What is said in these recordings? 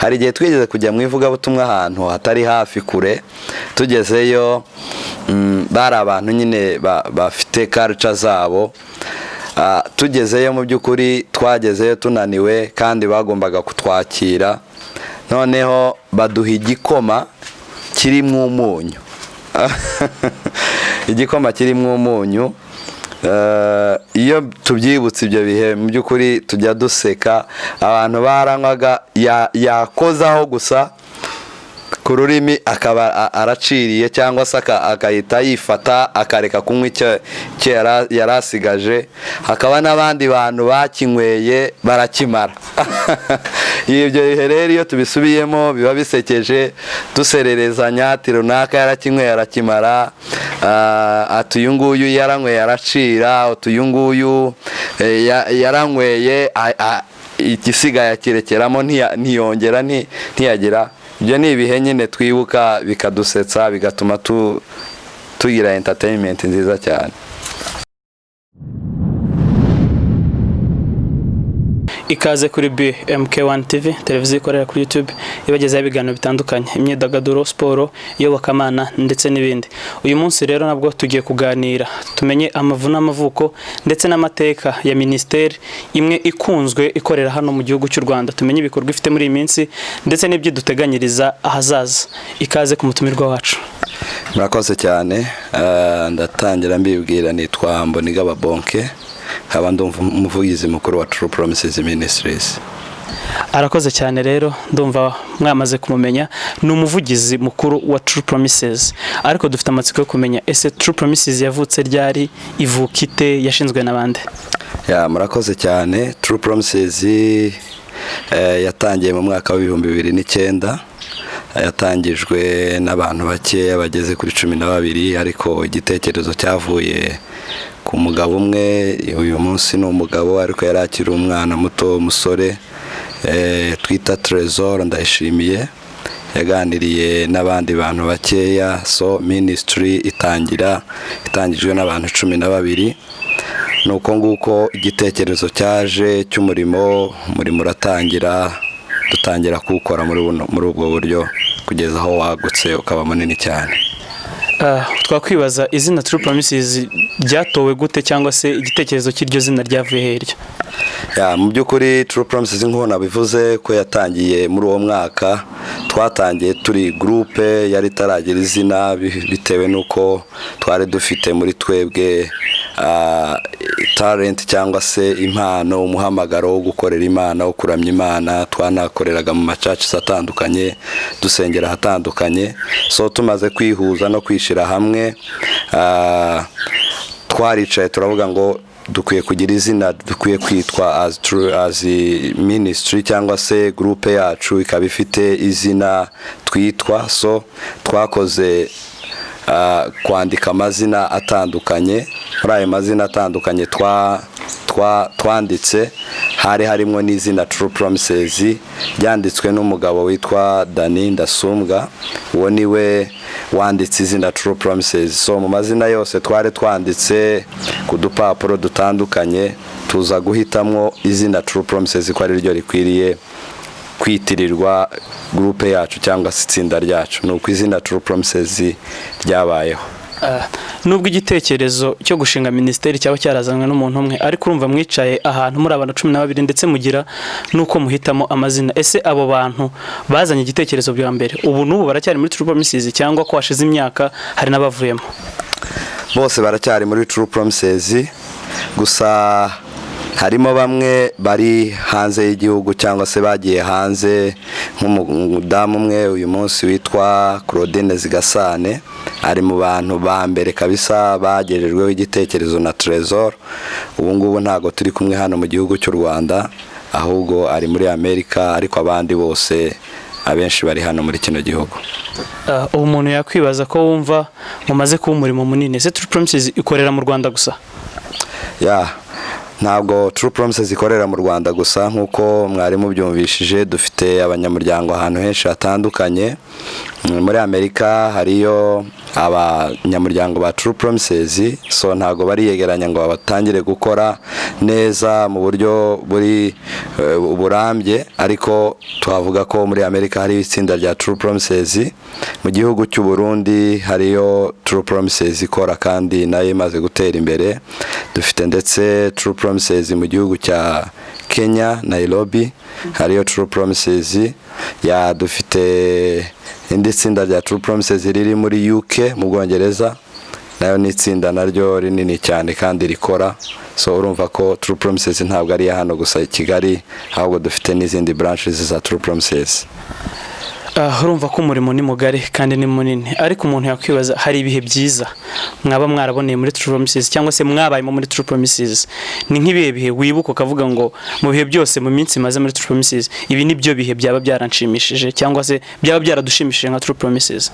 Hari igihe twigeze kujya mu ivugabutumwa ahantu hatari hafi kure, tugezeyo bari abantu nyine bafite culture zabo. Tugezeyo mu by'ukuri twagezeyo tunaniwe kandi bagombaga kutwakira, noneho baduha igikoma kirimo umunyu, igikoma kirimo umunyu. Iyo tubyibutse ibyo bihe, mu by'ukuri tujya duseka. Abantu baranywaga, yakozaho gusa ku rurimi akaba araciriye, cyangwa se akahita yifata akareka kunywa icyo yari asigaje. Hakaba n'abandi bantu bakinyweye barakimara. Ibyo bihe rero iyo tubisubiyemo biba bisekeje, dusererezanya ati runaka yarakinyweye arakimara, ati uyu nguyu yaranyweye aracira, ati uyu nguyu yaranyweye igisigaye akirekeramo, ntiyongera ntiyagira. Ibyo ni ibihe nyine twibuka bikadusetsa, bigatuma tugira entertainment nziza cyane. Ikaze kuri BMK1 TV, televiziyo ikorera kuri YouTube, ibagezaho ibiganiro bitandukanye, imyidagaduro, siporo, iyobokamana ndetse n'ibindi. Uyu munsi rero nabwo tugiye kuganira tumenye amavu n'amavuko ndetse n'amateka ya minisiteri imwe ikunzwe ikorera hano mu gihugu cy'u Rwanda, tumenye ibikorwa ifite muri iyi minsi ndetse n'ibyo duteganyiriza ahazaza. Ikaze ku mutumirwa wacu. Murakoze cyane. Ndatangira mbibwira, nitwa Mbonigaba Bonke, nkaba ndumva umuvugizi mukuru wa True Promises Ministries. Arakoze cyane rero, ndumva mwamaze kumumenya, ni umuvugizi mukuru wa True Promises. Ariko dufite amatsiko yo kumenya, ese True Promises yavutse ryari, ivuka ite, yashinzwe n'abande? Ya, murakoze cyane. True Promises yatangiye mu mwaka wa 2009, yatangijwe n'abantu bakeya bageze kuri 12, ariko igitekerezo cyavuye ku mugabo umwe. Uyu munsi ni umugabo ariko yari akiri umwana muto, umusore twita Trésor Ndayishimiye. Yaganiriye n'abandi bantu bakeya, so ministry itangira itangijwe n'abantu 12. Ni uko nguko igitekerezo cyaje cy'umurimo. Umurimo uratangira, dutangira kuwukora muri ubwo buryo kugeza aho wagutse ukaba munini cyane. Twakwibaza izina True Promises ryatowe gute, cyangwa se igitekerezo cy'iryo zina ryavuye heryo? Ya, mu by'ukuri True Promises, nk'uko nabivuze ko yatangiye muri uwo mwaka, twatangiye turi groupe yari itaragira izina, bitewe n'uko twari dufite muri twebwe talent cyangwa se impano, umuhamagaro wo gukorera Imana, wo kuramya Imana. Twanakoreraga mu ma churches atandukanye, dusengera ahatandukanye. So tumaze kwihuza no kwishyira hamwe, twaricaye turavuga ngo dukwiye kugira izina, dukwiye kwitwa as true as ministry, cyangwa se groupe yacu ikaba ifite izina twitwa. So twakoze kwandika amazina atandukanye. Muri ayo mazina atandukanye twanditse hari harimo n'izina True Promises, ryanditswe n'umugabo witwa Dani Ndasumbwa. Uwo niwe wanditse izina True Promises. So mu mazina yose twari twanditse ku dupapuro dutandukanye, tuza guhitamwo izina True Promises ko ari ryo rikwiriye kwitirirwa groupe yacu cyangwa se itsinda ryacu. Ni uko izina True Promises ryabayeho. Nubwo igitekerezo cyo gushinga minisiteri cyaba cyarazanywe n'umuntu umwe, ariko urumva mwicaye ahantu muri abantu 12 ndetse mugira n'uko muhitamo amazina. Ese abo bantu bazanye igitekerezo bwa mbere, ubu n'ubu baracyari muri True Promises, cyangwa ko hashize imyaka hari n'abavuyemo? Bose baracyari muri True Promises, gusa harimo bamwe bari hanze y'igihugu cyangwa se bagiye hanze, nk'umudamu umwe uyu munsi witwa Claudine Zigasane, ari mu bantu ba mbere kabisa bagejejweho igitekerezo na Trésor. Ubu ngubu ntabwo turi kumwe hano mu gihugu cy'u Rwanda, ahubwo ari muri Amerika, ariko abandi bose abenshi bari hano muri kino gihugu. Ubu umuntu yakwibaza ko wumva mumaze kuba umurimo munini, ese True Promises ikorera mu Rwanda gusa? Ya. Ntabwo True Promises ikorera mu Rwanda gusa, nk'uko mwari mubyumvishije. Dufite abanyamuryango ahantu henshi hatandukanye. Muri Amerika hariyo abanyamuryango ba True Promises, so ntabwo bariyegeranya ngo batangire gukora neza mu buryo buri burambye, ariko twavuga ko muri Amerika hariyo itsinda rya True Promises. Mu gihugu cy'u Burundi hariyo True Promises ikora kandi nayo imaze gutera imbere. Dufite ndetse True Promises mu gihugu cya Kenya, Nairobi hariyo True Promises. Ya, dufite indi tsinda rya True Promises riri muri UK, mu Bwongereza, nayo ni itsinda naryo rinini cyane kandi rikora. So urumva ko True Promises ntabwo ari iya hano gusa i Kigali, ahubwo dufite n'izindi branches za True Promises. Urumva ko umurimo ni mugari kandi ni munini, ariko umuntu yakwibaza, hari ibihe byiza mwaba mwaraboneye muri True Promises cyangwa se mwabayemo muri True Promises? Ni nk'ibihe bihe wibuka ukavuga ngo mu bihe byose, mu minsi maze muri True Promises, ibi ni byo bihe byaba byaranshimishije cyangwa se byaba byaradushimishije nka True Promises?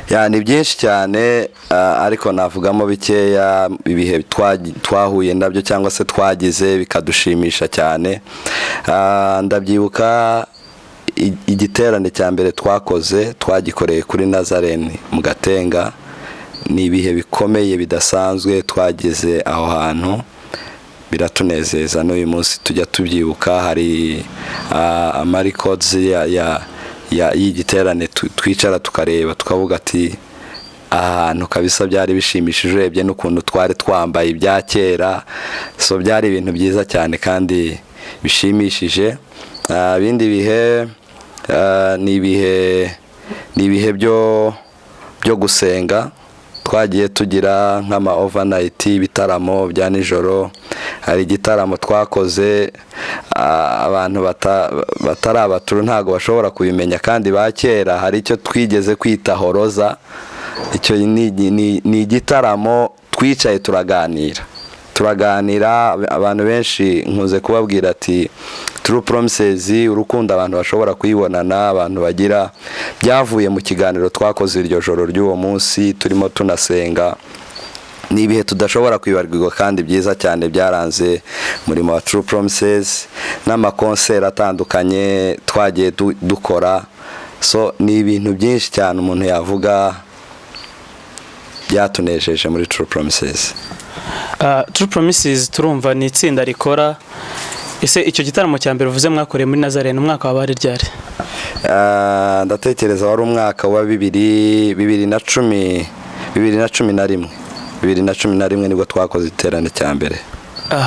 Ya, ni byinshi cyane, ariko navugamo bikeya. Ibihe twahuye nabyo cyangwa se twagize bikadushimisha cyane, ndabyibuka igiterane cya mbere twakoze, twagikoreye kuri Nazarene mu Gatenga. Ni ibihe bikomeye bidasanzwe twageze aho hantu, biratunezeza, n'uyu munsi tujya tubyibuka. Hari ama records y'igiterane twicara tukareba, tukavuga ati aha hantu kabisa byari bishimishije, urebye n'ukuntu twari twambaye ibya kera. So byari ibintu byiza cyane kandi bishimishije. Ibindi bihe ni ibihe byo gusenga twagiye tugira, nk'ama overnight, ibitaramo bya nijoro. Hari igitaramo twakoze, abantu batari aba True ntabwo bashobora kubimenya kandi ba kera. Hari icyo twigeze kwita horoza. Icyo ni igitaramo twicaye turaganira, turaganira. Abantu benshi nkunze kubabwira ati True Promises, urukundo abantu bashobora kuyibonana, abantu bagira, byavuye mu kiganiro twakoze iryo joro ry'uwo munsi turimo tunasenga. Ni ibihe tudashobora kwibagirwa kandi byiza cyane byaranze umurimo wa True Promises, n'amakonseri atandukanye twagiye dukora. So ni ibintu byinshi cyane umuntu yavuga byatunejeje muri True Promises. True Promises turumva ni itsinda rikora. Ese icyo gitaramo cya mbere uvuze mwakoreye muri Nazarene, umwaka waba ari ryari? Ndatekereza wari umwaka wa bibiri bibiri na cumi 2011, 2011 nibwo twakoze iterane cya mbere.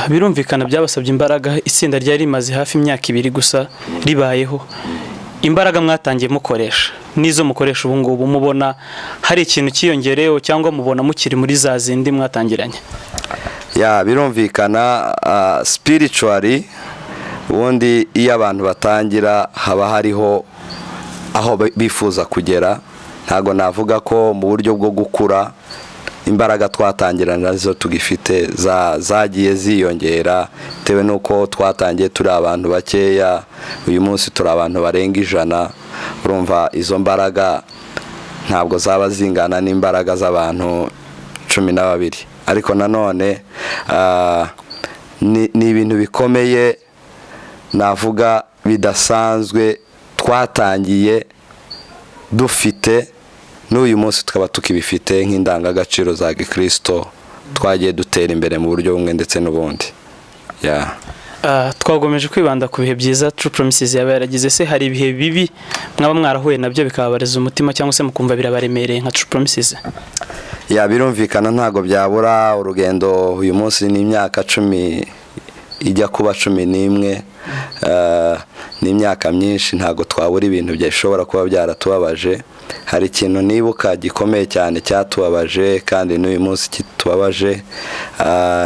Birumvikana byabasabye imbaraga. Itsinda ryari rimaze hafi imyaka 2 gusa ribayeho. Imbaraga mwatangiye mukoresha n'izo mukoresha ubu ngubu, mubona hari ikintu cyiyongereyeho cyangwa mubona mukiri muri za zindi mwatangiranye? Ya, birumvikana, spiritually ubundi iyo abantu batangira haba hariho aho bifuza kugera. Ntabwo navuga ko mu buryo bwo gukura imbaraga twatangira nazo tugifite, zagiye ziyongera bitewe n'uko twatangiye turi abantu bakeya, uyu munsi turi abantu barenga 100. Urumva izo mbaraga ntabwo zaba zingana n'imbaraga z'abantu 12, ariko nanone ni ibintu bikomeye navuga bidasanzwe twatangiye dufite, n'uyu munsi tukaba tukibifite nk'indangagaciro za gikristo. Twagiye dutera imbere mu buryo bumwe ndetse n'ubundi, yeah. Twagomeje kwibanda ku bihe byiza True Promises yaba yaragize. Se hari ibihe bibi mwaba mwarahuye nabyo bikababariza umutima cyangwa se mukumva birabaremereye nka True Promises? Ya, birumvikana, ntabwo byabura. Urugendo uyu munsi ni imyaka 10 ijya kuba 11, ni imyaka myinshi, ntabwo twabura ibintu bishobora kuba byaratubabaje. Hari ikintu nibuka gikomeye cyane cyatubabaje kandi n'uyu munsi kitubabaje,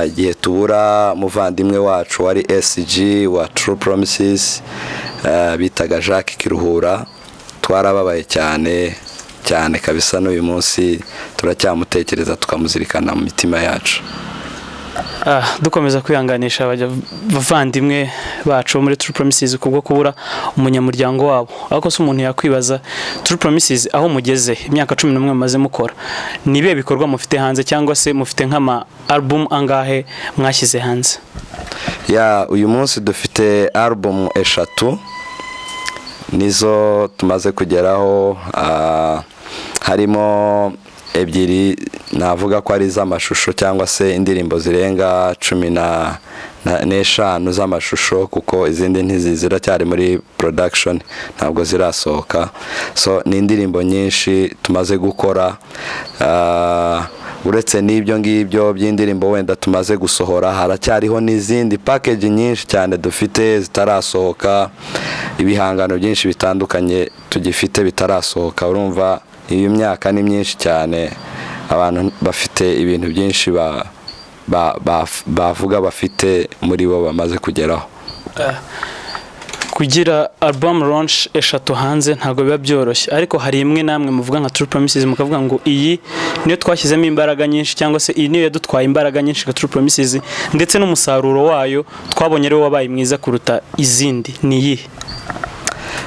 igihe tubura umuvandimwe wacu wari SG wa True Promises, bitaga Jacques Kiruhura. Twarababaye cyane cyane kabisa, n'uyu munsi turacyamutekereza tukamuzirikana mu mitima yacu. Dukomeza kwihanganisha abavandimwe bacu bo muri True Promises kubwo kubura umunyamuryango wabo. Ariko se umuntu yakwibaza, True Promises aho mugeze, imyaka 11 mumaze mukora, ni ibihe bikorwa mufite hanze, cyangwa se mufite nk'ama album angahe mwashyize hanze? Ya, uyu munsi dufite album eshatu nizo tumaze kugeraho. Harimo ebyiri navuga ko ari iz'amashusho, cyangwa se indirimbo zirenga 15 z'amashusho, kuko izindi ntizi ziracyari muri production, ntabwo zirasohoka. So ni indirimbo nyinshi tumaze gukora. Uretse n'ibyo ngibyo by'indirimbo wenda tumaze gusohora, haracyariho n'izindi package nyinshi cyane dufite zitarasohoka, ibihangano byinshi bitandukanye tugifite bitarasohoka. Urumva iyo myaka ni myinshi cyane, abantu bafite ibintu byinshi bavuga bafite muri bo bamaze kugeraho. Kugira album launch eshatu hanze ntabwo biba byoroshye, ariko hari imwe namwe muvuga nka True Promises, mukavuga ngo iyi niyo twashyizemo imbaraga nyinshi, cyangwa se iyi niyo yadutwaye imbaraga nyinshi nka True Promises, ndetse n'umusaruro wayo twabonye ariwo wabaye mwiza kuruta izindi, ni iyihe?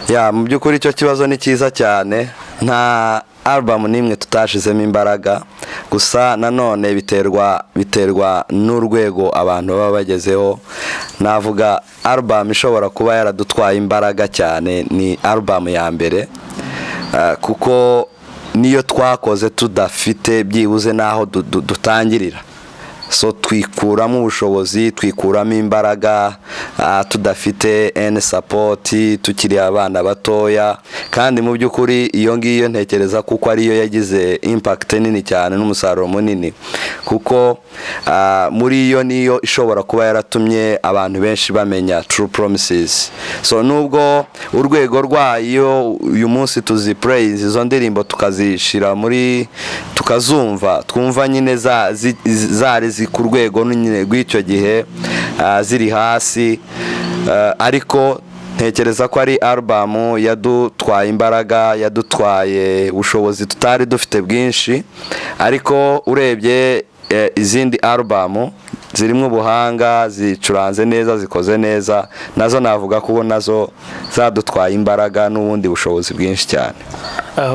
Ya, mu by'ukuri icyo kibazo ni cyiza cyane. Nta album n'imwe tutashizemo imbaraga, gusa nanone biterwa n'urwego abantu baba bagezeho. Navuga album ishobora kuba yaradutwaye imbaraga cyane ni album ya mbere, kuko niyo twakoze tudafite byibuze n'aho dutangirira. So twikuramo ubushobozi, twikuramo imbaraga, tudafite any support, tukiri abana batoya. Kandi mu by'ukuri iyo ngiyo ntekereza kuko ariyo yagize impact nini cyane n'umusaruro munini, kuko muri iyo niyo ishobora kuba yaratumye abantu benshi bamenya True Promises. So nubwo urwego rwayo uyu munsi tuzi praise izo ndirimbo, tukazishyira muri, tukazumva, twumva nyine zari ku rwego nyine rw'icyo gihe, ziri hasi, ariko ntekereza ko ari album yadutwaye imbaraga, yadutwaye ubushobozi tutari dufite bwinshi. Ariko urebye izindi album zirimo ubuhanga, zicuranze neza, zikoze neza, nazo navuga ko nazo zadutwaye imbaraga n'ubundi bushobozi bwinshi cyane.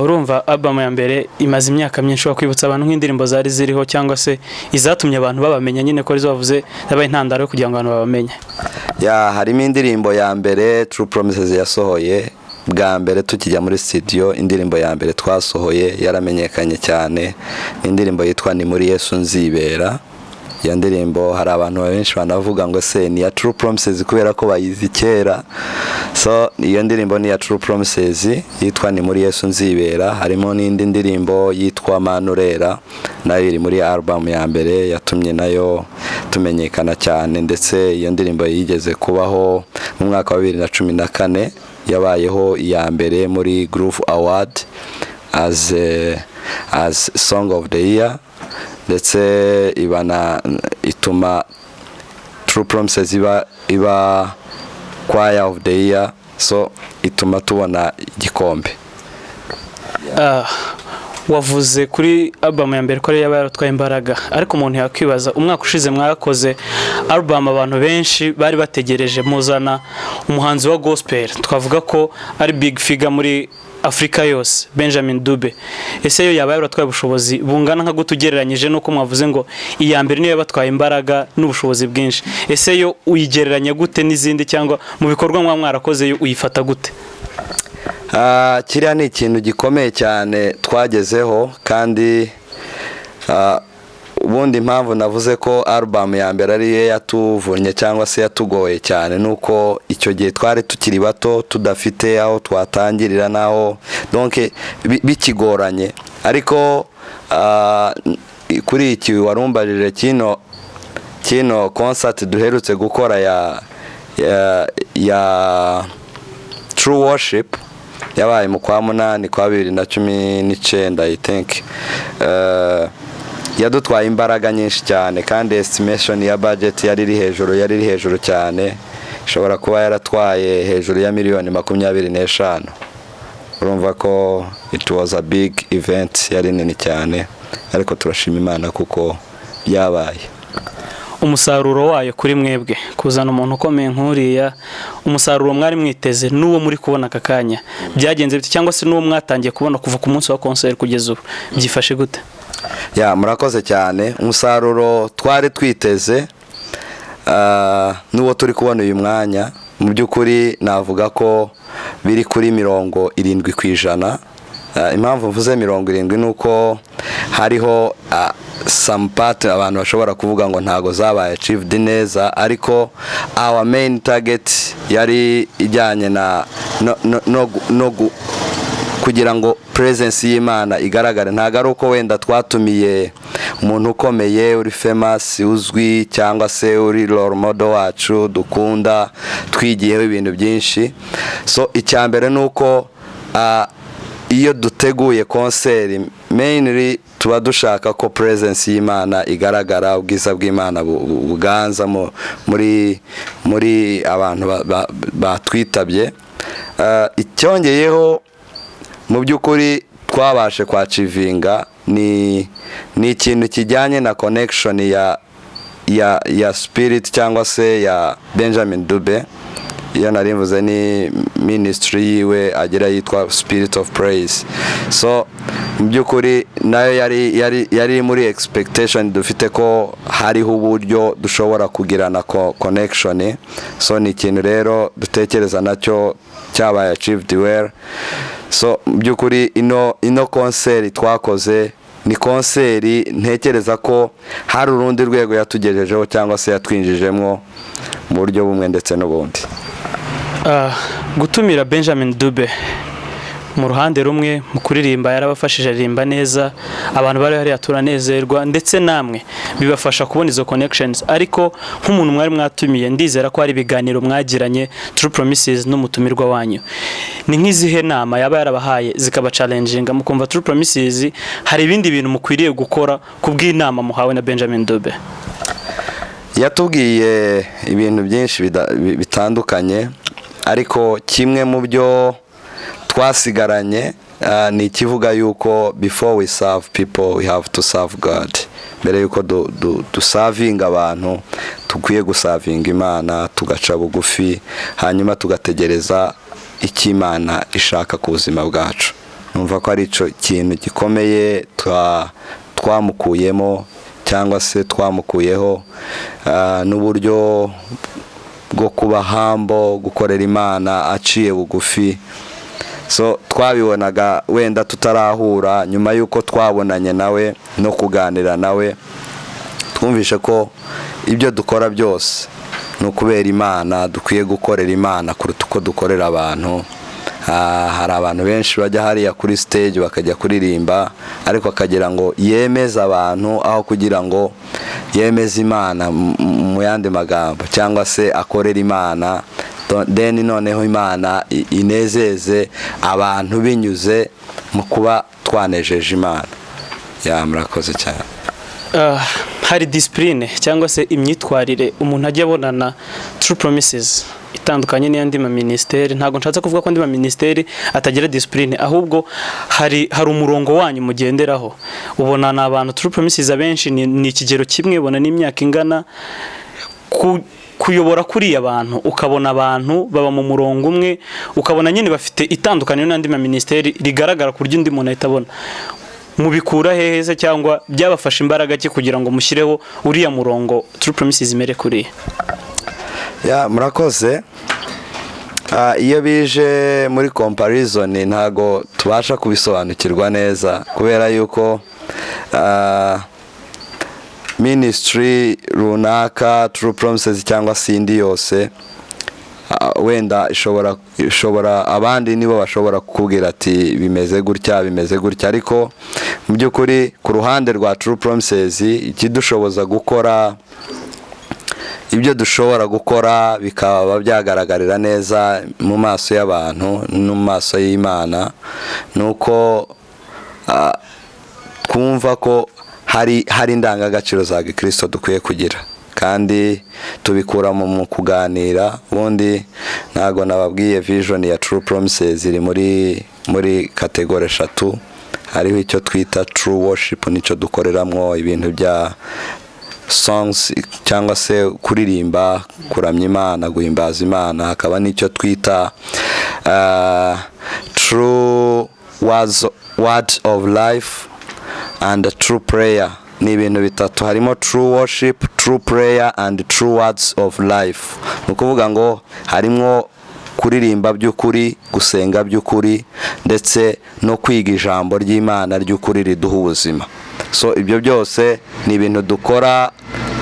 Urumva album ya mbere imaze imyaka myinshi. Wakwibutsa abantu nk'indirimbo zari ziriho, cyangwa se izatumye abantu babamenya nyine, ko arizo bavuze yabaye intandaro yo kugira ngo abantu babamenye? Ya, harimo indirimbo ya mbere True Promises yasohoye bwa mbere tukijya muri studio. Indirimbo ya mbere twasohoye yaramenyekanye cyane, ni indirimbo yitwa "Ni muri Yesu nzibera". Iyo ndirimbo hari abantu benshi banavuga ngo se ni iya True Promises, kubera ko bayizi kera. So iyo ndirimbo ni iya True Promises yitwa "Ni muri Yesu nzibera". Harimo n'indi ndirimbo yitwa "Manurera", nayo iri muri album ya mbere yatumye nayo tumenyekana cyane. Ndetse iyo ndirimbo yigeze kubaho mu mwaka wa 2014, yabayeho iya mbere muri Groove Award as Song of the Year, ndetse ibana ituma True Promises iba Choir of the Year, so ituma tubona igikombe. Wavuze kuri album ya mbere ko ariyo yaba yaratwaye imbaraga, ariko umuntu yakwibaza, umwaka ushize mwakoze album abantu benshi bari bategereje, muzana umuhanzi wa gospel twavuga ko ari big figure muri Afurika yose, Benjamin Dube. Ese yo yaba yaratwaye ubushobozi bungana nka gute, ugereranyije n'uko mwavuze ngo iya mbere niyo yabatwaye imbaraga n'ubushobozi bwinshi? Ese yo uyigereranya gute n'izindi, cyangwa mu bikorwa mwa mwarakoze yo uyifata gute? Kiriya ni ikintu gikomeye cyane twagezeho. Kandi ubundi impamvu navuze ko album ya mbere ariyo yatuvunnye cyangwa se yatugoye cyane, ni uko icyo gihe twari tukiri bato, tudafite aho twatangirira n'aho, donc bikigoranye. Ariko kuri iki warumbajije, kino concert duherutse gukora ya True Worship yabaye mu kwa munani kwa 2019, I think, yadutwaye imbaraga nyinshi cyane, kandi estimation ya budget yari iri hejuru cyane, ishobora kuba yaratwaye hejuru ya miliyoni 25. Urumva ko it was a big event, yari nini cyane, ariko turashima Imana kuko byabaye. Umusaruro wayo kuri mwebwe, kuzana umuntu ukomeye nk'uriya, umusaruro mwari mwiteze n'uwo muri kubona aka kanya byagenze bite, cyangwa se n'uwo mwatangiye kubona kuva ku munsi wa concert kugeza ubu, byifashe gute? Ya, murakoze cyane. Umusaruro twari twiteze n'uwo turi kubona uyu mwanya, mu by'ukuri navuga ko biri kuri 70%. Impamvu mvuze 70 ni uko hariho some part abantu bashobora kuvuga ngo ntago zabaye achieved neza, ariko our main target yari ijyanye na no kugira ngo presence y'Imana igaragare. Ntabwo ari uko wenda twatumiye umuntu ukomeye, uri famous, uzwi, cyangwa se uri role model wacu dukunda, twigiyeho ibintu byinshi. So icya mbere ni uko iyo duteguye concert, mainly tuba dushaka ko presence y'Imana igaragara, ubwiza bw'Imana buganza muri abantu batwitabye. Icyongeyeho mu by'ukuri twabashe kwachievinga ni ikintu kijyanye na connection ya spirit cyangwa se ya Benjamin Dube. Iyo nari mvuze ni ministry yiwe agira yitwa Spirit of Praise. So mu by'ukuri nayo yari muri expectation dufite ko hariho uburyo dushobora kugirana connection. So ni ikintu rero dutekereza nacyo cyabaye achieved well. So mu by'ukuri ino concert twakoze ni concert ntekereza ko hari urundi rwego yatugejejeho cyangwa se yatwinjijemo mu buryo bumwe ndetse n'ubundi. Gutumira Benjamin Dube, mu ruhande rumwe mu kuririmba yarabafashije, aririmba neza, abantu bari hariya turanezerwa, ndetse namwe bibafasha kubona izo connections. Ariko nk'umuntu mwari mwatumiye, ndizera ko hari ibiganiro mwagiranye, True Promises n'umutumirwa wanyu. Ni nk'izihe nama yaba yarabahaye zikaba challenginga, mukumva True Promises hari ibindi bintu mukwiriye gukora ku bw'inama muhawe na Benjamin Dube? Yatubwiye ibintu byinshi bitandukanye, ariko kimwe mu byo twasigaranye ni ikivuga yuko before we serve people, we have to serve God. Mbere yuko duservinga abantu, dukwiye guservinga Imana, tugaca bugufi, hanyuma tugategereza icyo Imana ishaka ku buzima bwacu. Numva ko ari cyo kintu gikomeye twamukuyemo cyangwa se twamukuyeho, n'uburyo bwo kuba humble, gukorera Imana aciye bugufi. So twabibonaga wenda tutarahura. Nyuma y'uko twabonanye nawe no kuganira nawe, twumvishe ko ibyo dukora byose ni ukubera Imana, dukwiye gukorera Imana kuruta uko dukorera abantu. Hari abantu benshi bajya hariya kuri stage bakajya kuririmba, ariko akagira ngo yemeze abantu aho kugira ngo yemeze Imana, mu yandi magambo, cyangwa se akorera Imana, then noneho Imana inezeze abantu binyuze mu kuba twanejeje Imana. Ya, murakoze cyane. Hari discipline cyangwa se imyitwarire umuntu ajya abonana True Promises itandukanye n'iyandi ma ministry. Ntabwo nshatse kuvuga ko andi ma ministry atagira discipline, ahubwo hari umurongo wanyu mugenderaho. Ubona ni abantu True Promises abenshi ni ikigero kimwe, ubona n'imyaka ingana. Kuyobora kuriya bantu, ukabona abantu baba mu murongo umwe, ukabona nyine bafite itandukaniro n'andi ma ministry rigaragara, ku buryo undi muntu ahita abona. Mubikura hehe se, cyangwa byabafasha imbaraga ki kugira ngo mushyireho uriya murongo, True Promises imere kuriya? Ya, murakoze. Iyo bije muri comparison ntago tubasha kubisobanukirwa neza, kubera yuko ministry runaka, True Promises cyangwa se indi yose, wenda ishobora abandi nibo bashobora kukubwira ati bimeze gutya, bimeze gutya. Ariko mu by'ukuri ku ruhande rwa True Promises, ikidushoboza gukora ibyo dushobora gukora bikaba byagaragarira neza mu maso y'abantu no mu maso y'Imana, ni uko twumva ko hari indangagaciro za gikristo dukwiye kugira, kandi tubikura mu kuganira. Ubundi ntabwo nababwiye, vision ya True Promises iri muri category eshatu. Hariho icyo twita true worship, nicyo dukoreramo ibintu bya songs cyangwa se kuririmba, kuramya Imana, guhimbaza Imana. Hakaba n'icyo twita true words, word of life and true prayer. Ni ibintu bitatu harimo: true worship, true prayer and true words of life. Ni ukuvuga ngo harimo kuririmba by'ukuri, gusenga by'ukuri, ndetse no kwiga ijambo ry'Imana ry'ukuri riduha ubuzima. So ibyo byose ni ibintu dukora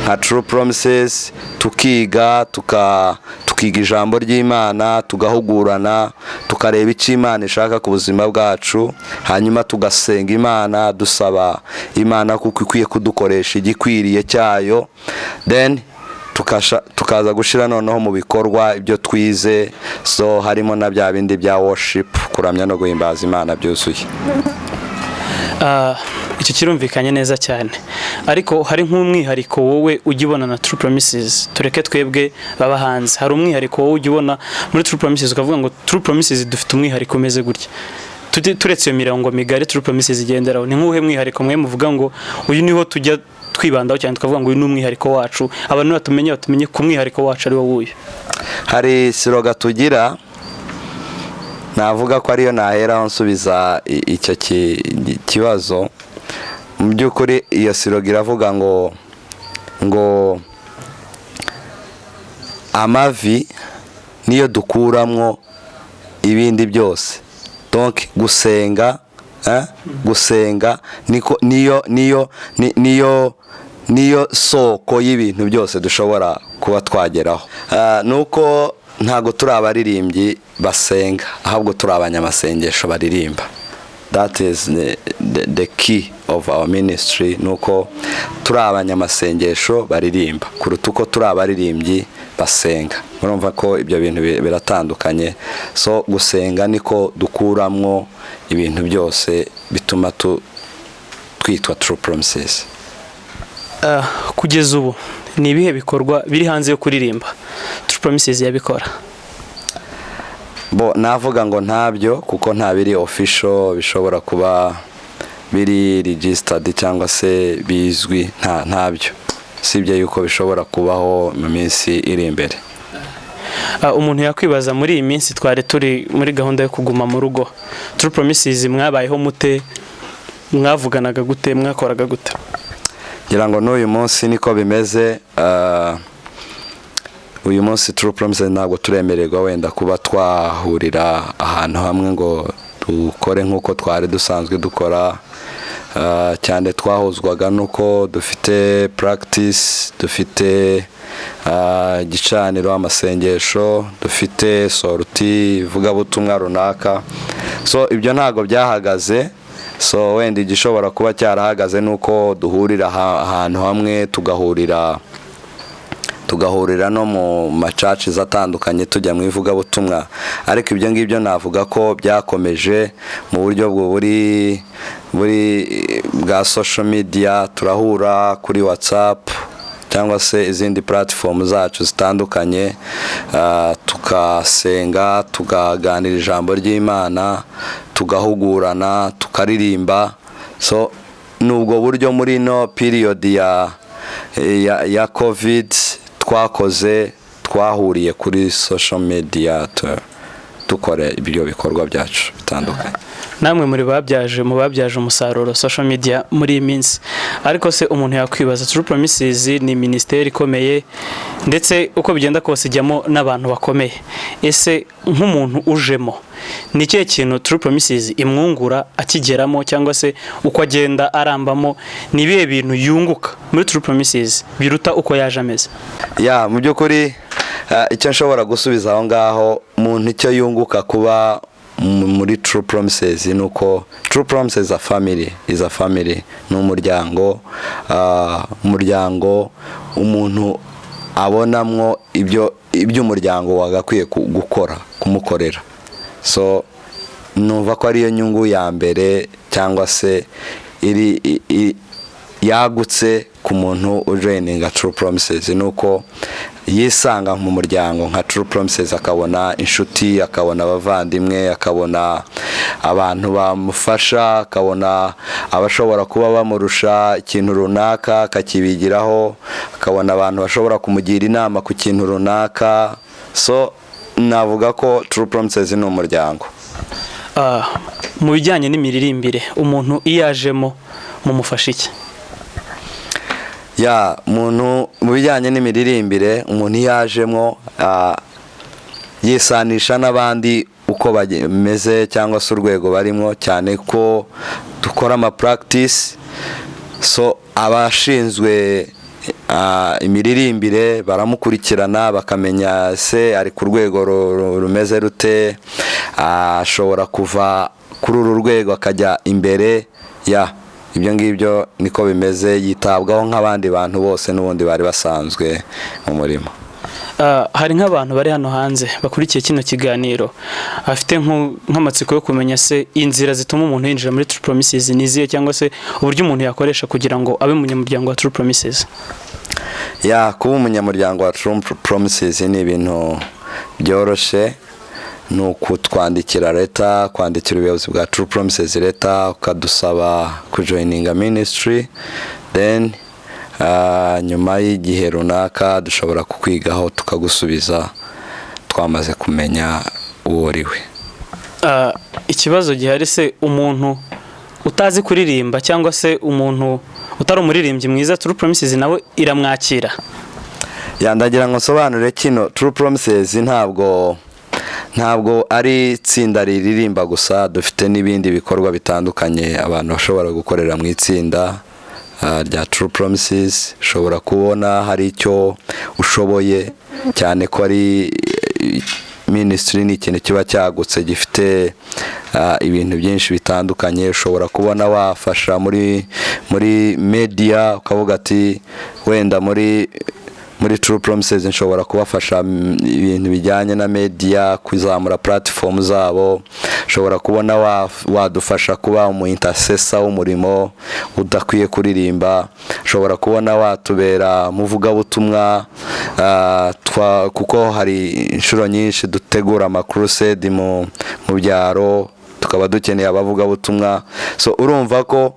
nka True Promises, tukiga tukiga ijambo ry'Imana, tugahugurana, tukareba icyo Imana ishaka ku buzima bwacu, hanyuma tugasenga Imana, dusaba Imana kuko ikwiye kudukoresha igikwiriye cyayo, then tukaza gushyira noneho mu bikorwa ibyo twize. So harimo na bya bindi bya worship, kuramya no guhimbaza Imana byuzuye. Icyo kirumvikanye neza cyane, ariko hari nk'umwihariko wowe ujya ubona na True Promises? Tureke twebwe baba hanze, hari umwihariko wowe ujya ubona muri True Promises ukavuga ngo True Promises dufite umwihariko umeze gutya? Turetse iyo mirongo migari True Promises igenderaho, ni nk'uwuhe mwihariko mwe muvuga ngo uyu niho tujya twibandaho cyane, tukavuga ngo uyu ni umwihariko wacu, abantu batumenye ku mwihariko wacu ari wo wuyu? Hari slogan tugira, navuga ko ariyo naheraho nsubiza icyo kibazo. Mu by'ukuri iyo slogan iravuga ngo amavi niyo dukuramwo ibindi byose. Donc gusenga, gusenga niko niyo soko y'ibintu byose dushobora kuba twageraho. Nuko ntabwo turi abaririmbyi basenga, ahubwo turi abanyamasengesho baririmba. That is the key of our ministry, nuko turi abanyamasengesho baririmba kuruta uko turi abaririmbyi basenga. Murumva ko ibyo bintu biratandukanye. So gusenga niko dukuramwo ibintu byose bituma twitwa True Promises. Kugeza ubu ni ibihe bikorwa biri hanze yo kuririmba True Promises yabikora? Bo navuga ngo ntabyo, kuko nta biri official bishobora kuba biri registered cyangwa se bizwi, ntabyo, sibye yuko bishobora kubaho mu minsi iri imbere. Umuntu yakwibaza, muri iyi minsi twari turi muri gahunda yo kuguma mu rugo, True Promises mwabayeho mute? Mwavuganaga gute? Mwakoraga gute? Ngira ngo n'uyu munsi niko bimeze. Uyu munsi True Promises ntabwo turemererwa wenda kuba twahurira ahantu hamwe ngo dukore nk'uko twari dusanzwe dukora. Cyane twahuzwaga nuko dufite practice, dufite igicaniro, amasengesho, dufite sortie, ivugabutumwa runaka. So ibyo ntabwo byahagaze. So wenda igishobora kuba cyarahagaze ni uko duhurira ahantu hamwe, tugahurira no mu ma churches atandukanye, tujya mu ivugabutumwa. Ariko ibyo ngibyo navuga ko byakomeje mu buryo buri buri bwa social media. Turahura kuri WhatsApp cyangwa se izindi platform zacu zitandukanye, tukasenga, tukaganira ijambo ry'Imana, tugahugurana, tukaririmba. So ni ubwo buryo muri ino period ya COVID twakoze, twahuriye kuri social media, dukora ibyo bikorwa byacu bitandukanye. Namwe muri babyaje mu babyaje umusaruro social media muri iyi minsi. Ariko se umuntu yakwibaza, True Promises ni minisiteri ikomeye, ndetse uko bigenda kose ijyamo n'abantu bakomeye. Ese nk'umuntu ujemo, ni ikihe kintu True Promises imwungura akigeramo, cyangwa se uko agenda arambamo, ni ibihe bintu yunguka muri True Promises biruta uko yaje ameze? Ya, mu by'ukuri icyo nshobora gusubiza aho ngaho, umuntu icyo yunguka kuba muri True Promises ni uko True Promises is a family, is a family, ni umuryango, umuryango umuntu abonamwo ibyo iby'umuryango wagakwiye gukora, kumukorera. So numva ko ariyo nyungu ya mbere cyangwa se iri yagutse ku muntu ujoininga True Promises, ni uko Yisanga mu muryango nka True Promises, akabona inshuti, akabona abavandimwe, akabona abantu bamufasha, akabona abashobora kuba bamurusha ikintu runaka akakibigiraho, akabona abantu bashobora kumugira inama ku kintu runaka. So navuga ko True Promises ni umuryango. Mu bijyanye n'imiririmbire, umuntu iyo ajemo mumufasha iki? Ya, muntu mu bijyanye n'imiririmbire, umuntu iyo ajemo yisanisha n'abandi uko bameze cyangwa se urwego barimo, cyane ko dukora ama practice. So abashinzwe imiririmbire baramukurikirana, bakamenya se ari ku rwego rumeze rute, ashobora kuva kuri uru rwego akajya imbere. Ya, ibyo ngibyo niko bimeze, yitabwaho nk'abandi bantu bose n'ubundi bari basanzwe mu murimo. Hari nk'abantu bari hano hanze bakurikiye kino kiganiro, afite nk'amatsiko yo kumenya se inzira zituma umuntu yinjira muri True Promises ni izihe, cyangwa se uburyo umuntu yakoresha kugira ngo abe umunyamuryango wa True Promises. Ya, kuba umunyamuryango wa True Promises ni ibintu byoroshye, ni ukutwandikira letter, kwandikira ubuyobozi bwa True Promises letter, ukadusaba kujoininga ministry. Then nyuma y'igihe runaka dushobora kukwigaho, tukagusubiza twamaze kumenya uwo uri we. Ikibazo gihari se, umuntu utazi kuririmba cyangwa se umuntu utari umuririmbyi mwiza, True Promises nawe iramwakira? Ya, ndagira ngo nsobanure kino: True Promises ntabwo ari itsinda riririmba gusa, dufite n'ibindi bikorwa bitandukanye abantu bashobora gukorera mu itsinda rya True Promises. Ushobora kubona hari icyo ushoboye, cyane ko ari ministry, ni ikintu kiba cyagutse gifite ibintu byinshi bitandukanye. Ushobora kubona wafasha muri media, ukavuga ati wenda muri True Promises nshobora kubafasha ibintu bijyanye na media, kuzamura platform zabo. Ushobora kubona wadufasha kuba umu intercessor w'umurimo udakwiye kuririmba. Ushobora kubona watubera umuvugabutumwa, kuko hari inshuro nyinshi dutegura ama crusade mu byaro, tukaba dukeneye abavugabutumwa. So urumva ko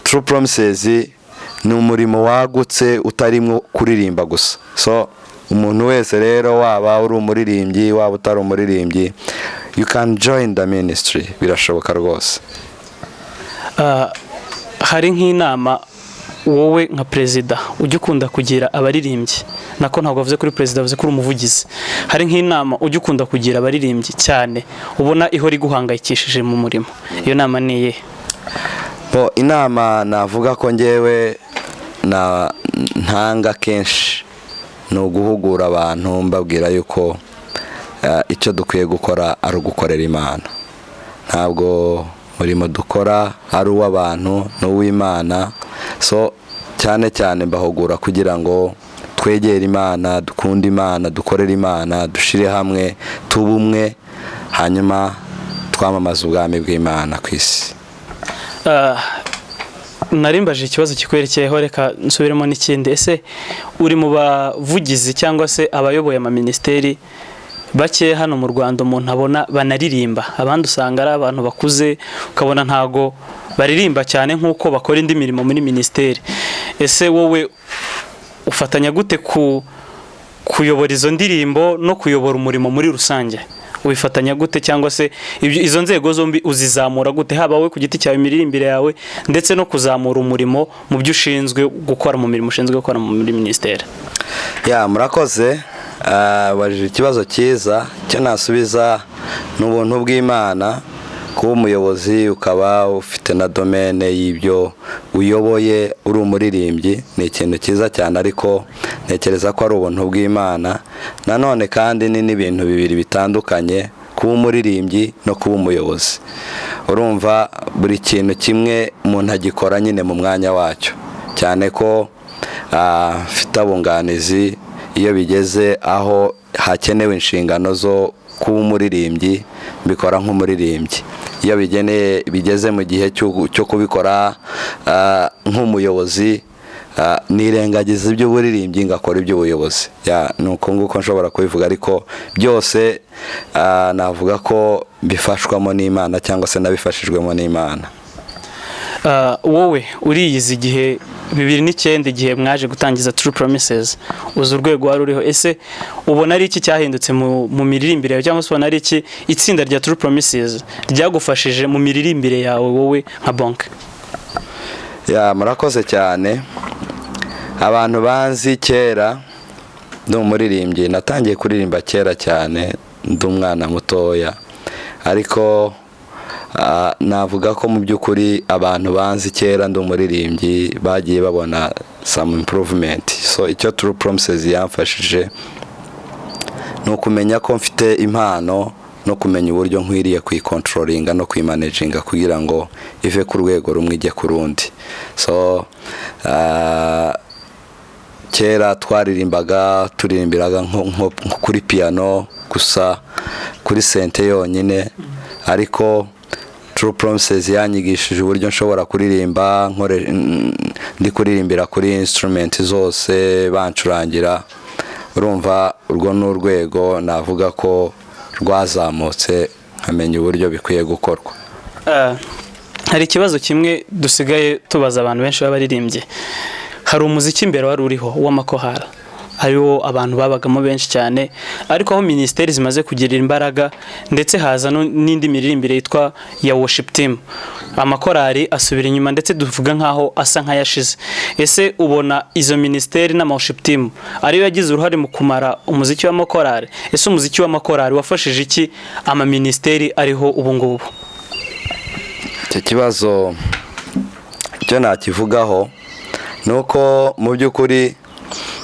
True Promises ni umurimo wagutse utarimo kuririmba gusa. So umuntu wese rero, waba uri umuririmbyi, waba utari umuririmbyi, you can join the ministry, birashoboka rwose. Hari nk'inama wowe nka perezida ujya ukunda kugira abaririmbyi? Nako ntabwo bavuze kuri perezida, bavuze kuri umuvugizi. Hari nk'inama ujya ukunda kugira abaririmbyi cyane, ubona ihora iguhangayikishije mu murimo? Iyo nama ni iyihe? Bo, inama navuga ko ngewe na ntanga kenshi ni uguhugura abantu, mbabwira yuko icyo dukwiye gukora ari ugukorera Imana. Ntabwo umurimo dukora ari uw'abantu, ni uw'Imana. So cyane cyane mbahugura kugira ngo twegere Imana, dukunde Imana, dukorere Imana, dushyire hamwe, tube umwe, hanyuma twamamaze ubwami bw'Imana ku isi. Nari mbajije ikibazo kikwerekeyeho, reka nsubiremo n'ikindi. Ese uri mu bavugizi cyangwa se abayoboye amaminisiteri bake hano mu Rwanda umuntu abona banaririmba? Abandi usanga ari abantu bakuze, ukabona ntago baririmba cyane nk'uko bakora indi mirimo muri minisiteri. Ese wowe ufatanya gute ku kuyobora izo ndirimbo no kuyobora umurimo muri rusange? Ubifatanya gute, cyangwa se izo nzego zombi uzizamura gute, haba wowe ku giti cyawe, imiririmbire yawe, ndetse no kuzamura umurimo mu byo ushinzwe gukora, mu mirimo ushinzwe gukora muri minisiteri? Ya, murakoze. Ubajije ikibazo cyiza. Icyo nasubiza ni ubuntu bw'Imana. Kuba umuyobozi ukaba ufite na domaine y'ibyo uyoboye uri umuririmbyi ni ikintu cyiza cyane, ariko ntekereza ko ari ubuntu bw'Imana. Nanone kandi ni n'ibintu bibiri bitandukanye, kuba umuririmbyi no kuba umuyobozi. Urumva buri kintu kimwe umuntu agikora nyine mu mwanya wacyo, cyane ko mfite abunganizi. Iyo bigeze aho hakenewe inshingano zo kuba umuririmbyi, mbikora nk'umuririmbyi. Iyo bigeneye bigeze mu gihe cyo kubikora nk'umuyobozi. Nirengagiza iby'uburirimbyi ngakora iby'ubuyobozi. Ya, ni uko nguko nshobora kubivuga, ariko byose navuga ko bifashwamo n'Imana cyangwa se nabifashijwemo n'Imana. Wowe uriyizi igihe 2009, igihe mwaje gutangiza True Promises, uzi urwego wari uriho. Ese ubona ari iki cyahindutse mu miririmbire yawe, cyangwa se ubona ari iki itsinda rya True Promises ryagufashije mu miririmbire yawe wowe nka Bonke? Ya, murakoze cyane. Abantu banzi kera ndi umuririmbyi, natangiye kuririmba kera cyane ndi umwana mutoya, ariko navuga ko mu by'ukuri abantu banzi kera ndi umuririmbyi bagiye babona some improvement. So icyo True Promises yamfashije ni ukumenya ko mfite impano no kumenya uburyo nkwiriye kuyicontrollinga no kuyimanaginga kugira ngo ive ku rwego rumwe ijye ku rundi. So kera twaririmbaga, turirimbiraga nko kuri piano gusa, kuri synthé yonyine, ariko True Promises yanyigishije uburyo nshobora kuririmba ndi kuririmbira kuri instrument zose bancurangira. Urumva urwo ni urwego navuga ko rwazamutse, nkamenya uburyo bikwiye gukorwa. Hari ikibazo kimwe dusigaye tubaza abantu benshi b'abaririmbyi. Hari umuziki imbere wari uriho w'amakorali, ariwo abantu babagamo benshi cyane, ariko aho minisiteri zimaze kugirira imbaraga ndetse haza n'indi miririmbire yitwa ya worship team, amakorali asubira inyuma, ndetse tuvuga nk'aho asa nk'ayashize. Ese ubona izo minisiteri n'ama worship team ariyo yagize uruhare mu kumara umuziki w'amakorali? Ese umuziki w'amakorali wafashije iki amaminisiteri ariho ubu ngubu? Icyo kibazo, icyo nakivugaho ni uko mu by'ukuri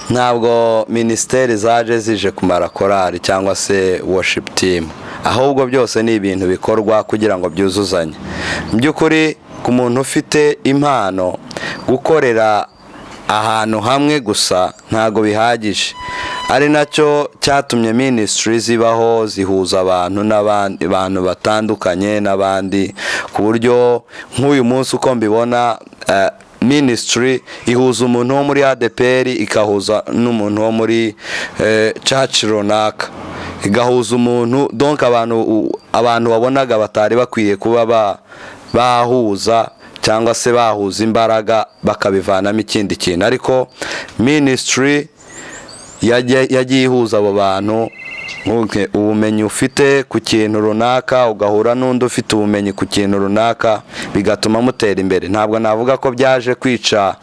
ntabwo minisiteri zaje zije kumara korali cyangwa se worship team, ahubwo byose ni ibintu bikorwa kugira ngo byuzuzanye. Mu by'ukuri, ku muntu ufite impano, gukorera ahantu hamwe gusa ntabwo bihagije, ari nacyo cyatumye ministry zibaho, zihuza abantu n'abandi bantu batandukanye n'abandi, ku buryo nk'uyu munsi uko mbibona, ministry ihuza umuntu wo muri ADEPR, ikahuza n'umuntu wo muri church runaka, igahuza umuntu, donc abantu wabonaga batari bakwiye kuba bahuza cyangwa se bahuza imbaraga bakabivanamo ikindi kintu, ariko ministry yagiye ihuza abo bantu. Ubumenyi ufite ku kintu runaka ugahura n'undi ufite ubumenyi ku kintu runaka, bigatuma mutera imbere. Ntabwo navuga ko byaje kwica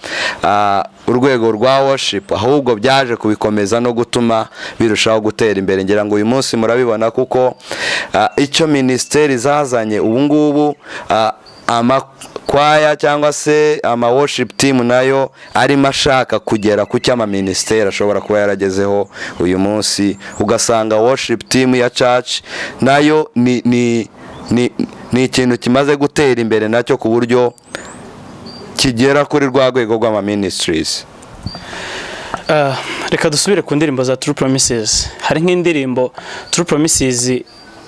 urwego rwa worship, ahubwo byaje kubikomeza no gutuma birushaho gutera imbere. Ngira ngo uyu munsi murabibona, kuko icyo minisiteri zazanye ubu ngubu, amakwaya cyangwa se ama worship team nayo arimo ashaka kugera ku cyo amaminisiteri ashobora kuba yaragezeho uyu munsi, ugasanga worship team ya church nayo ni ikintu kimaze gutera imbere nacyo, ku buryo kigera kuri rwa rwego rw'ama ministries. Reka dusubire ku ndirimbo za True Promises. Hari nk'indirimbo True Promises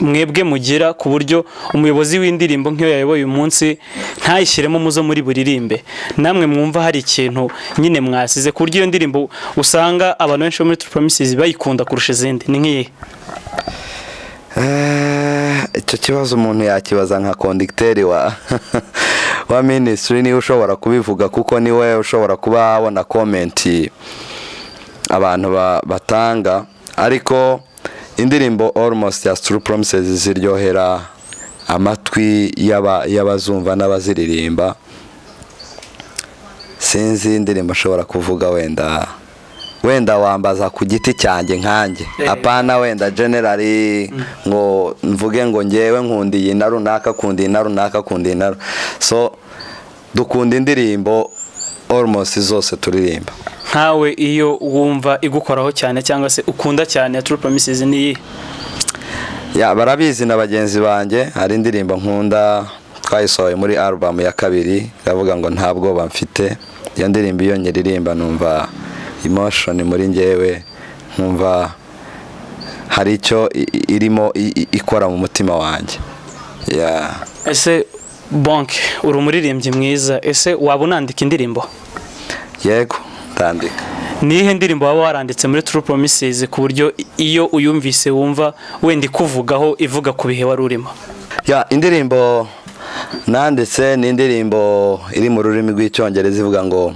mwebwe mugira ku buryo umuyobozi w'indirimbo nk'iyo yayoboye uyu munsi ntayishyiremo muzo muri buririmbe, namwe mwumva hari ikintu nyine mwasize, ku buryo iyo ndirimbo usanga abantu benshi bo muri True Promises bayikunda kurusha izindi, ni nk'iyihe? Icyo kibazo umuntu yakibaza nka conducteur wa ministry, niwe ushobora kubivuga, kuko niwe ushobora kuba abona comment abantu batanga. Ariko indirimbo almost ya True Promises ziryohera amatwi y'abazumva n'abaziririmba. Sinzi indirimbo nshobora kuvuga. Wenda wambaza ku giti cyanjye nkanjye, apana wenda generally ngo mvuge ngo ngewe nkunda iyi na runaka, akunda iyi na runaka, akunda iyi na so dukunda indirimbo almost zose turirimba. Nkawe iyo wumva igukoraho cyane cyangwa se ukunda cyane ya True Promises ni iyihe? Ya, barabizi na bagenzi banjye. Hari indirimbo nkunda twayisohoye muri album ya kabiri, iravuga ngo "Nta bwoba mfite". Iyo ndirimbo iyo nyiririmba numva emotion muri njyewe, nkumva hari icyo irimo ikora mu mutima wanjye. Ya. Ese Bonke, uri umuririmbyi mwiza, ese waba unandika indirimbo? Yego. Tandika. Ni iyihe ndirimbo waba waranditse muri True Promises ku buryo iyo uyumvise wumva wenda ikuvugaho, ivuga ku bihe wari urimo? Ya, indirimbo nanditse ni indirimbo iri mu rurimi rw'Icyongereza ivuga ngo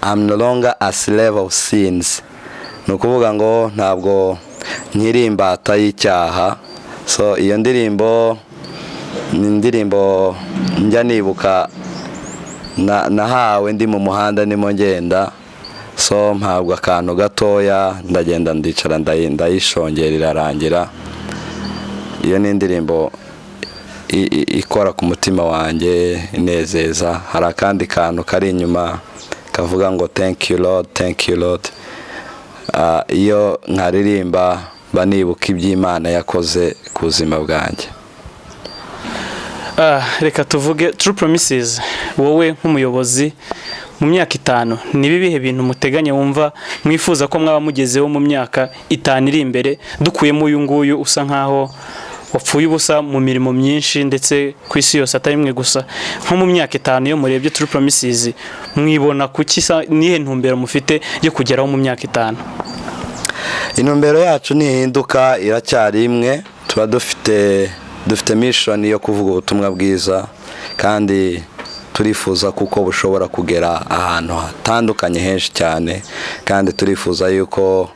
"I'm no longer a slave of sins", ni ukuvuga ngo ntabwo nkiri imbata y'icyaha. So iyo ndirimbo ni indirimbo njya nibuka nahawe ndi mu muhanda ndimo ngenda. So mpabwa akantu gatoya, ndagenda ndicara, ndayishongera irarangira. Iyo ni indirimbo ikora ku mutima wanjye, inezeza. Hari akandi kantu kari inyuma kavuga ngo "Thank you Lord, thank you Lord". Iyo nkaririmba mba nibuka iby'Imana yakoze ku buzima bwanjye. Reka tuvuge True Promises, wowe nk'umuyobozi, mu myaka 5 ni ibihe bintu muteganya, wumva mwifuza ko mwaba mugezeho mu myaka 5 iri imbere, dukuyemo uyu nguyu usa nkaho wapfuye ubusa mu mirimo myinshi ndetse ku isi yose atari mwe gusa? Nko mu myaka 5, iyo murebye True Promises mwibona kuki, nihe ntumbero mufite yo kugeraho mu myaka 5? Intumbero yacu ntihinduka, iracyari imwe. Tuba dufite mission yo kuvuga ubutumwa bwiza, kandi turifuza kuko bushobora kugera ahantu hatandukanye henshi cyane, kandi turifuza yuko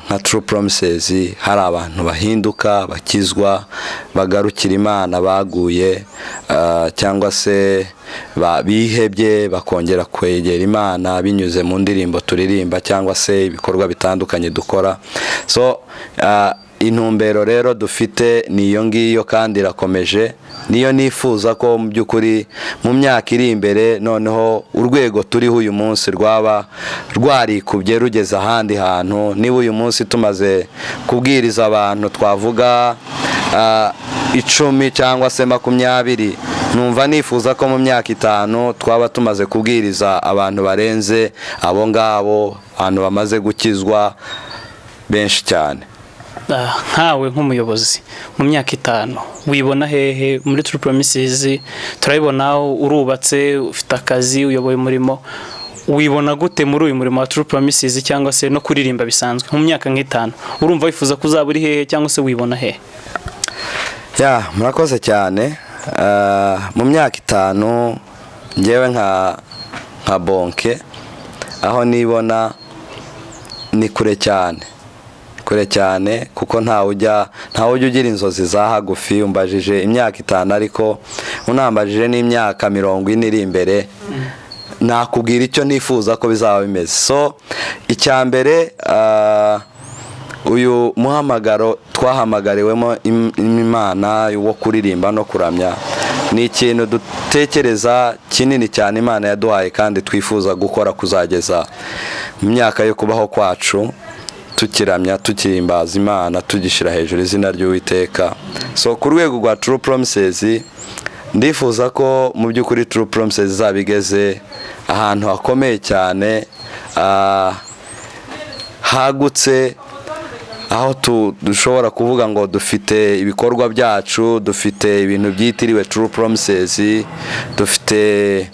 nka True Promises hari abantu bahinduka, bakizwa, bagarukira Imana, baguye cyangwa se bihebye bakongera kwegera Imana binyuze mu ndirimbo turirimba cyangwa se ibikorwa bitandukanye dukora. So intumbero rero dufite ni iyo ngiyo kandi irakomeje. Niyo nifuza ko mu by'ukuri mu myaka iri imbere noneho urwego turiho uyu munsi rwaba rwarikubye, rugeze ahandi hantu. Niba uyu munsi tumaze kubwiriza abantu twavuga 10 cyangwa se 20, numva nifuza ko mu myaka 5 twaba tumaze kubwiriza abantu barenze abo ngabo, abantu bamaze gukizwa benshi cyane. Nkawe nk'umuyobozi, mu myaka 5 wibona hehe muri True Promises? Turabibona urubatse, ufite akazi, uyoboye umurimo. Wibona gute muri uyu murimo wa True Promises cyangwa se no kuririmba bisanzwe? Mu myaka nk'itanu urumva wifuza ko uzaba uri hehe cyangwa se wibona hehe? Ya, murakoze cyane. Mu myaka 5 ngewe nka Bonke, aho nibona ni kure cyane, kure cyane, kuko ntawe ujya ugira inzozi za hagufi. Umbajije imyaka 5, ariko unambajije n'imyaka 40 iri imbere nakubwira icyo nifuza ko bizaba bimeze. So icya mbere, uyu muhamagaro twahamagariwemo Imana wo kuririmba no kuramya ni ikintu dutekereza kinini cyane Imana yaduhaye, kandi twifuza gukora kuzageza mu myaka yo kubaho kwacu, tukiramya, tukihimbaza Imana, tugishyira hejuru izina ry'Uwiteka. So ku rwego rwa True Promises, ndifuza ko mu by'ukuri True Promises izaba igeze ahantu hakomeye cyane, hagutse, aho dushobora kuvuga ngo dufite ibikorwa byacu, dufite ibintu byitiriwe True Promises, dufite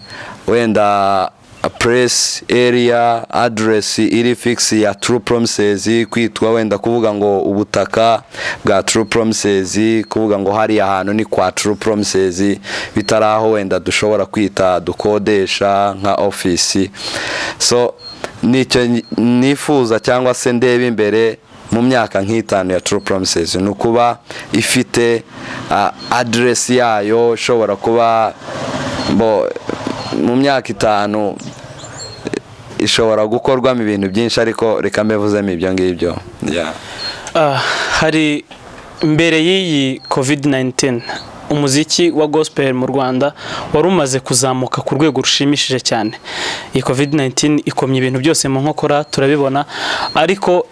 wenda press area, address iri fix ya True Promises, kwitwa wenda kuvuga ngo ubutaka bwa True Promises, kuvuga ngo hariya hantu ni kwa True Promises, bitari aho wenda dushobora kwita dukodesha nka office. So nicyo nifuza cyangwa se ndeba imbere mu myaka nk'itanu ya True Promises, ni ukuba ifite address yayo ishobora kuba bo mu myaka 5 ishobora gukorwamo ibintu byinshi, ariko reka mbivuzemo ibyo ngibyo, yeah. Hari mbere y'iyi COVID 19, umuziki wa gospel mu Rwanda wari umaze kuzamuka ku rwego rushimishije cyane. Iyi COVID 19 ikomye ibintu byose mu nkokora, turabibona, ariko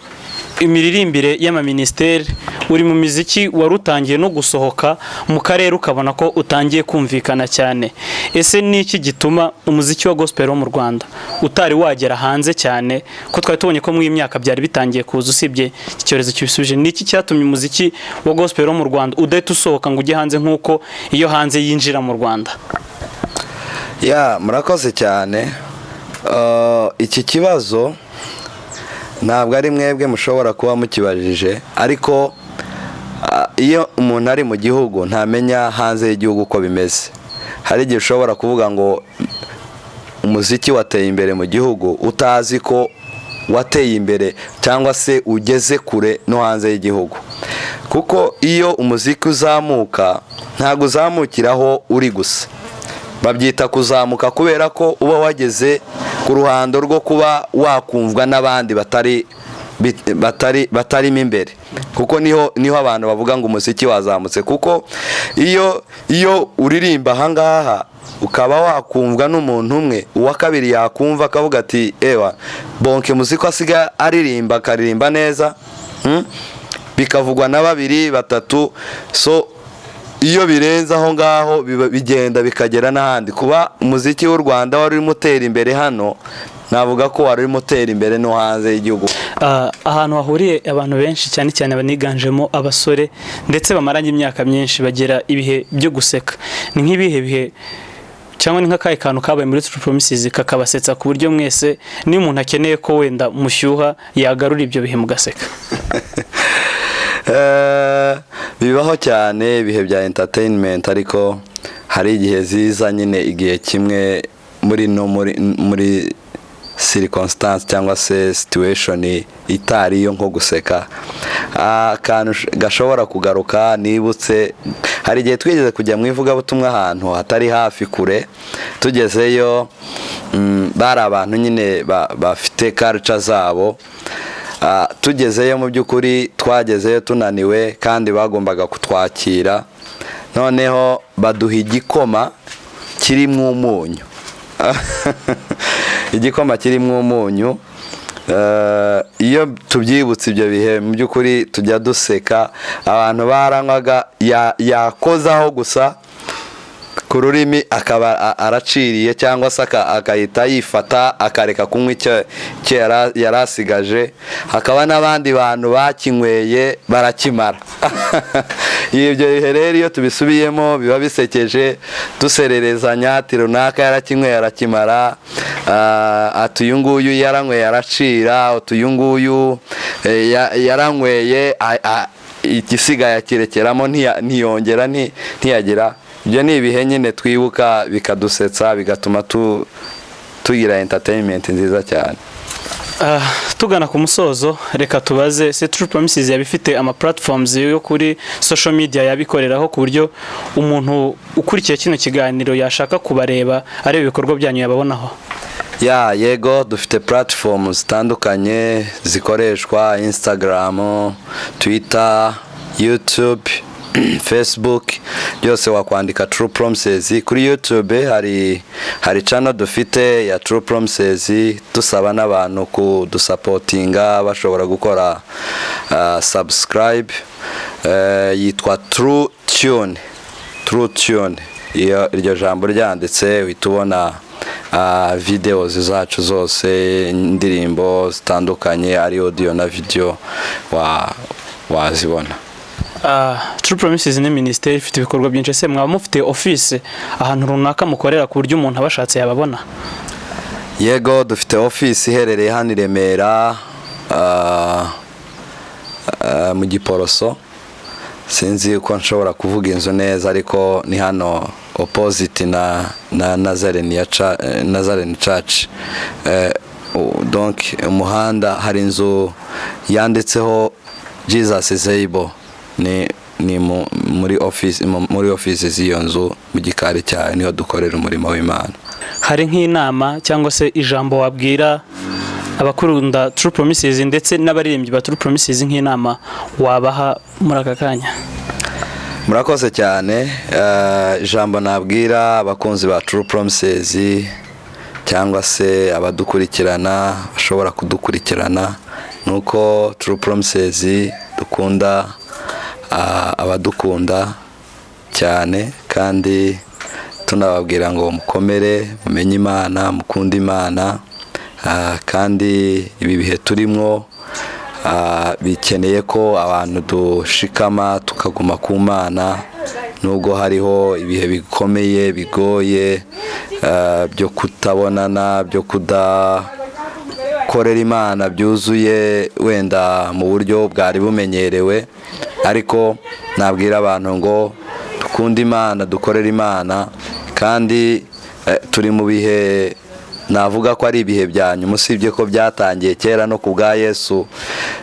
imiririmbire y'amaminisiteri uri mu miziki wari utangiye no gusohoka mu karere, ukabona ko utangiye kumvikana cyane. Ese ni iki gituma umuziki wa gospel wo mu Rwanda utari wagera hanze cyane, ko twari tubonye ko mu myaka byari bitangiye kuza, usibye iki cyorezo kibisubije? Ni iki cyatumye umuziki wa gospel wo mu Rwanda udahita usohoka ngo ujye hanze nk'uko iyo hanze yinjira mu Rwanda? Ya, murakoze cyane. Iki kibazo ntabwo ari mwebwe mushobora kuba mukibajije, ariko iyo umuntu ari mu gihugu ntamenya hanze y'igihugu uko bimeze. Hari igihe ushobora kuvuga ngo umuziki wateye imbere mu gihugu, utazi ko wateye imbere cyangwa se ugeze kure no hanze y'igihugu, kuko iyo umuziki uzamuka ntabwo uzamukiraho uri gusa. Babyita kuzamuka kubera ko uba wageze ku ruhando rwo kuba wakumvwa n'abandi batarimo imbere, kuko niho abantu bavuga ngo umuziki wazamutse. Kuko iyo uririmba ahangaha ukaba wakumvwa n'umuntu umwe, uwa kabiri yakumva akavuga ati: "Ewa, Bonke muziki asigaye aririmba, akaririmba neza," Bikavugwa na babiri, batatu. So iyo birenze aho ngaho bigenda bikagera n'ahandi. Kuba umuziki w'u Rwanda wari urimo utera imbere hano, navuga ko wari urimo utera imbere no hanze y'igihugu. Ahantu hahuriye abantu benshi, cyane cyane baniganjemo abasore ndetse bamaranye imyaka myinshi, bagira ibihe byo guseka. Ni nk'ibihe bihe cyangwa ni nk'akahe kantu kabaye muri True Promises kakabasetsa, ku buryo mwese niyo umuntu akeneye ko wenda mushyuha yagarura ibyo bihe mugaseka? Bibaho cyane ibihe bya entertainment, ariko hari igihe ziza nyine, igihe kimwe muri no muri circumstance cyangwa se situation itari iyo nko guseka. Akantu gashobora kugaruka nibutse, hari igihe twigeze kujya mu ivugabutumwa ahantu hatari hafi kure. Tugezeyo, bari abantu nyine bafite culture zabo. Tugezeyo, mu by'ukuri twagezeyo tunaniwe kandi bagombaga kutwakira. Noneho baduha igikoma kirimo umunyu, igikoma kirimo umunyu. Iyo tubyibutse ibyo bihe, mu by'ukuri tujya duseka. Abantu baranywaga, yakozaho gusa ku rurimi akaba araciriye, cyangwa se akahita yifata akareka kunywa icyo yari asigaje. Hakaba n'abandi bantu bakinyweye barakimara. Ibyo bihe rero iyo tubisubiyemo biba bisekeje, dusererezanya ati: "Runaka yarakinyweye arakimara," ati: "Uyu nguyu yaranyweye aracira," ati: "Uyu nguyu yaranyweye igisigaye akirekeramo, ntiyongera ntiyagira." Ibyo ni ibihe nyine twibuka bikadusetsa, bigatuma tugira entertainment nziza cyane. Tugana ku musozo, reka tubaze se: True Promises yaba ifite ama platforms yo kuri social media yabikoreraho, ku buryo umuntu ukurikiye kino kiganiro yashaka kubareba, areba ibikorwa byanyu, yababonaho? Ya, yego, dufite platform zitandukanye zikoreshwa: Instagram, Twitter, YouTube, Facebook, byose wakwandika True Promises. Kuri YouTube hari channel dufite ya True Promises. Dusaba n'abantu kudusapotinga, bashobora gukora subscribe. Yitwa True Tune, True Tune. Iyo iryo jambo ryanditse uhita ubona videos zacu zose, indirimbo zitandukanye, ari audio na video wazibona. True Promises ni minisiteri ifite ibikorwa byinshi. Ese mwaba mufite office ahantu runaka mukorera, ku buryo umuntu abashatse yababona? Yego, dufite office iherereye hano i Remera, mu Giporoso. Sinzi uko nshobora kuvuga inzu neza, ariko ni hano opposite na Nazarene ya Nazarene Church. Donc umuhanda hari inzu yanditseho "Jesus is able", ni muri office z'iyo nzu, mu gikari cyayo, niho dukorera umurimo w'Imana. Hari nk'inama cyangwa se ijambo wabwira abakunda True Promises ndetse n'abaririmbyi ba True Promises, nk'inama wabaha muri aka kanya? Murakoze cyane. Ijambo nabwira abakunzi ba True Promises cyangwa se abadukurikirana, bashobora kudukurikirana, ni uko True Promises dukunda abadukunda cyane, kandi tunababwira ngo mukomere, mumenye Imana, mukunde Imana. Kandi ibi bihe turimo bikeneye ko abantu dushikama tukaguma ku Mana. Nubwo hariho ibihe bikomeye bigoye byo kutabonana, byo kudakorera Imana byuzuye wenda mu buryo bwari bumenyerewe, ariko nabwira abantu ngo dukunde Imana, dukorere Imana. Kandi turi mu bihe navuga ko ari ibihe bya nyuma, usibye ko byatangiye kera no ku bwa Yesu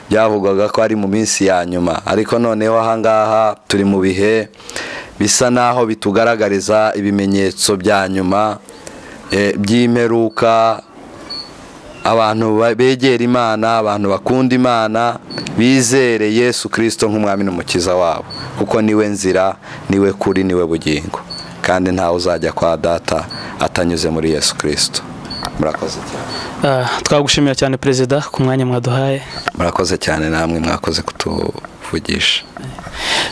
byavugwaga ko ari mu minsi ya nyuma, ariko noneho ahangaha turi mu bihe bisa naho bitugaragariza ibimenyetso bya nyuma by'imperuka. Abantu begera Imana, abantu bakunda Imana, bizere Yesu Kirisito nk'umwami n'umukiza wabo, kuko niwe nzira, niwe kuri, niwe bugingo, kandi ntawe uzajya kwa Data atanyuze muri Yesu Kirisito. Murakoze cyane. Twagushimira cyane, Perezida, ku mwanya mwaduhaye. Murakoze cyane namwe, mwakoze kutuvugisha.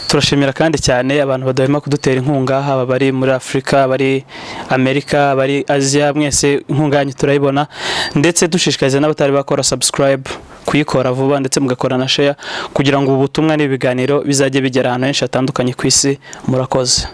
Turashimira kandi cyane abantu badahwema kudutera inkunga, haba bari muri Afurika, bari Amerika, bari Aziya, mwese inkunga yanyu turayibona. Ndetse dushishikariza n'abatari bakora subscribe kuyikora vuba, ndetse mugakora na share kugira ngo ubu butumwa n'ibiganiro bizajye bigera ahantu henshi hatandukanye ku isi. Murakoze.